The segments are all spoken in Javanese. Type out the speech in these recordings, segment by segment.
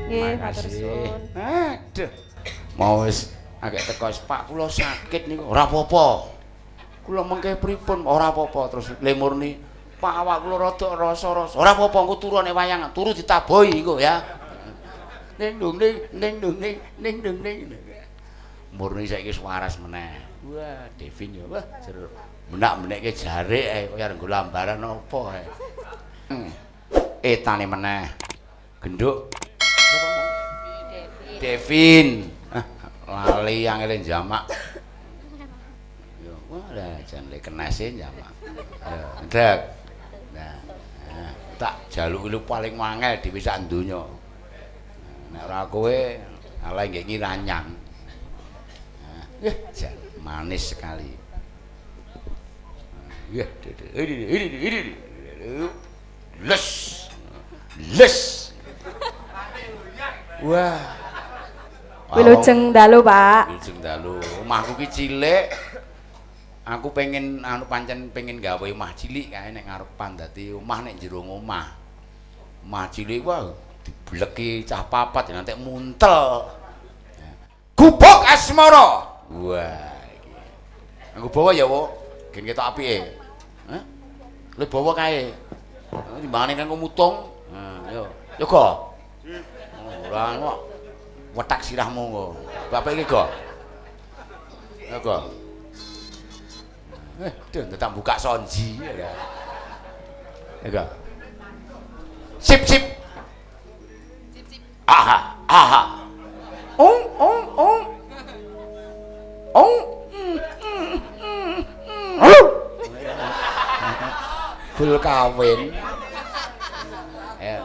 Nggih, matur suwun. Aduh. Mau wis agak teko Pak kula sakit niku. Ora apa-apa. Kula mengke pripun? Ora apa-apa. Terus le murni, Pak awak kula rada rasa-rasa. Ora apa-apa engko turu nek wayang, turu ditaboi engko ya. Ning dung ning ning dung ning ning dung ning. Murni saiki wis waras meneh. Wah, Devin ya wah jero menak-menekke jarik ae kaya nggo lambaran apa ae. Etane meneh. Genduk. Sapa mau? Devin. Ah, lali angele jamak. Ya wah lah jan le kenese jamak. Ya, ndek. Nah, tak jaluki lu paling wangel dhewe sak donya. Nek ora kowe ala nggih ngiranyang. Nah, jan manis sekali. Ya, les. Les. Wah. Wilujeng dalu, Pak. Wilujeng dalu. Omahku ki cilik. Aku pengen anu pancen pengen gawe omah cilik kae nek ngarepan dadi omah nek jero omah. Omah cilik wah dibleki cah papat ya nanti muntel. Gubuk Asmara. Wah iki. Aku bawa ya, Wuk. Gen ketok apike. Hah? Lu bawa kae. Timbangane kanggo mutung. Nah, yo. Yo go. Ora kok. Wetak sirahmu kok. Bapak iki go. Yo go. Duh, tetap buka sonji ya. Ya go. Sip sip. Sip sip. Aha, aha. Ong ong ong. Ong. Bul kawin. Ya.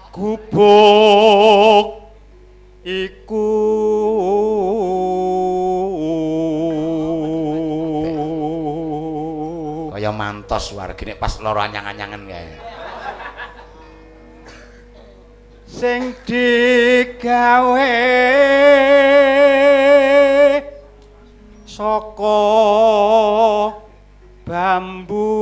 Gubuk iku kaya mantos wargine pas loro anyang-anyangen kae. Sing digawe saka bambu.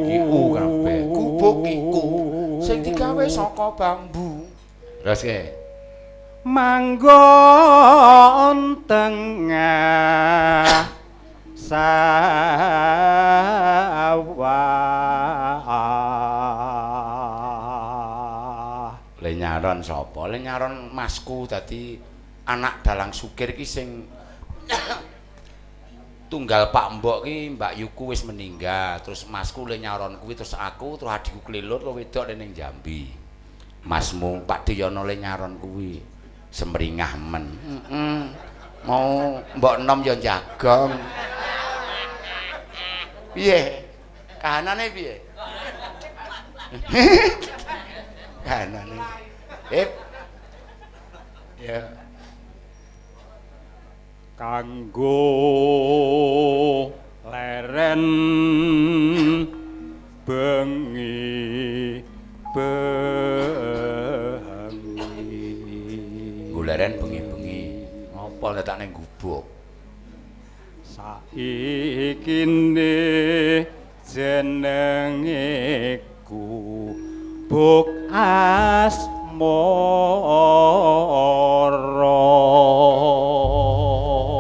Iku kabeh gubuk iku sing digawe saka bambu. Terus ke manggon tengah sawah. Le nyaron sapa? Le nyaron masku dadi anak dalang sukir ki sing tunggal Pak Mbok ki Mbak Yuku wis meninggal, terus masku le nyaron kuwi, terus aku, terus adikku Klilur wedok ning Jambi. Masmu Pak Diyono le nyaron kuwi semringah men. Mau mbok enom ya jagong. Piye? Kahanane piye? Kahanane. Ya. Kanggo leren bengi bengi. Nggo leren bengi-bengi. Ngopo letak ning gubuk? Saiki jenenge Gubuk Asmara.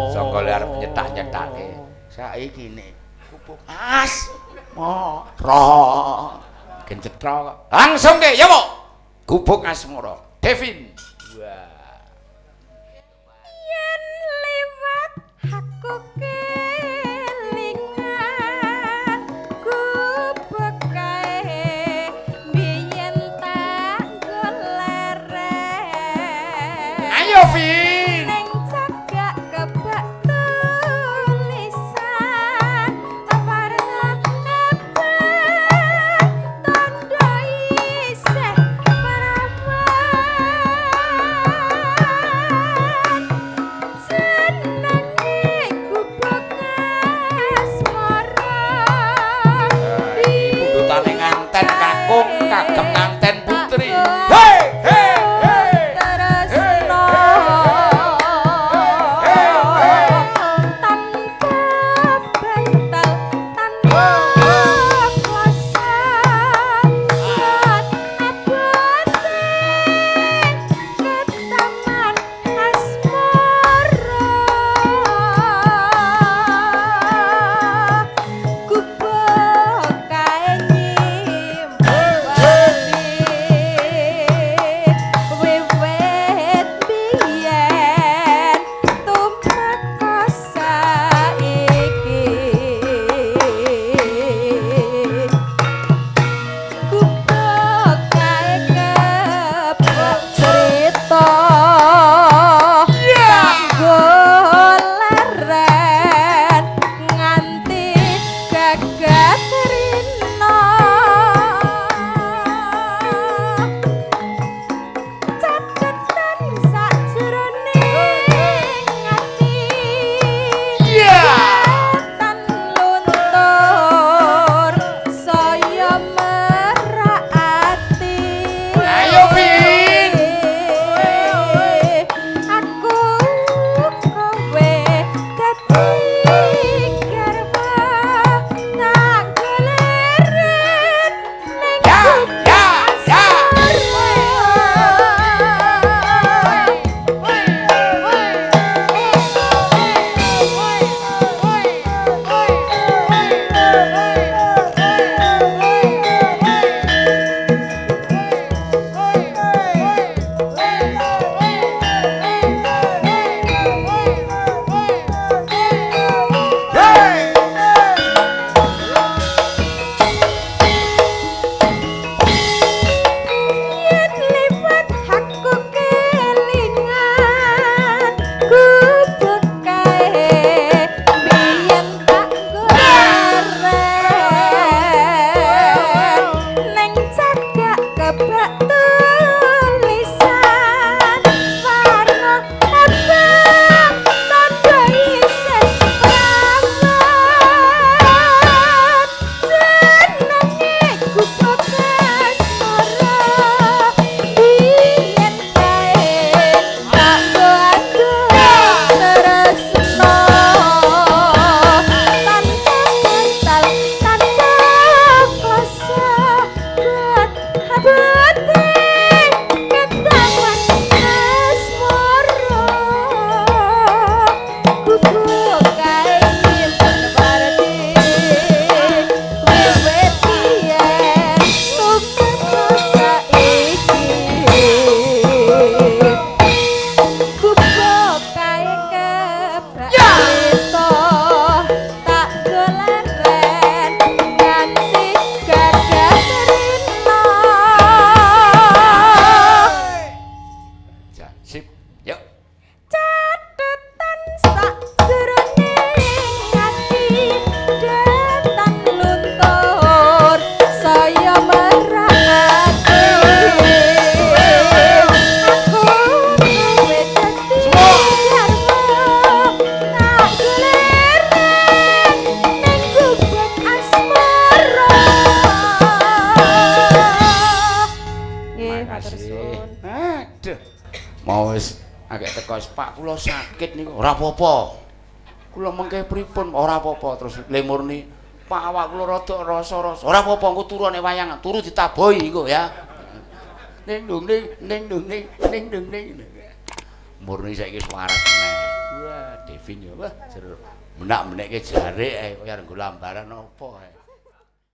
Saka le arep nyetak-nyetake. Saiki nek gubuk Asmara. Gen cetha kok. Langsung ke ya, Pak. Gubuk Asmara. Devin. Wah. Yen lewat aku kelingan gubuk kae biyen tak goleren. Ayo, Vin. Ning cagak kebak tulisan pareng abang tondo isih parawan. Jenenge Gubuk Asmara. Pundutane nganten kakung kagem nganten putri. Hei, hei, hei. Tresno tanpa bantal tanpa kuasa Kebak tulisan warna abang tandha isih prawan jenenge gubuk asmara biyen kae tak nggo adoh tresno tanpa bantal tanpa kloso buat abote ketaman asmara gubuk kae nyimpen wardi wiwit biyen tumeka saiki gubuk kae kebak crita tak goleren nganti gadah rina. Ja, sip. Yuk. Catetan sak jroning ati datan luntur saya merak ati aku kowe dadi garwa tak goleren ning gubuk asmara. Nggih, matur Makasih. suwun. Aduh. Mau wis agak teko wis, Pak kula sakit niku ora apa-apa. Kula mengke pripun ora apa-apa terus lemurni Pak awak kula rada rasa-rasa ora apa-apa engko turu nek wayangan turu ditaboi engko ya. Ning dung ning ning dung ning ning dung ning. Murni saiki wis waras meneh. Wah, Devin ya wah jero menak-menekke jarik ae kaya nggo lambaran apa ae.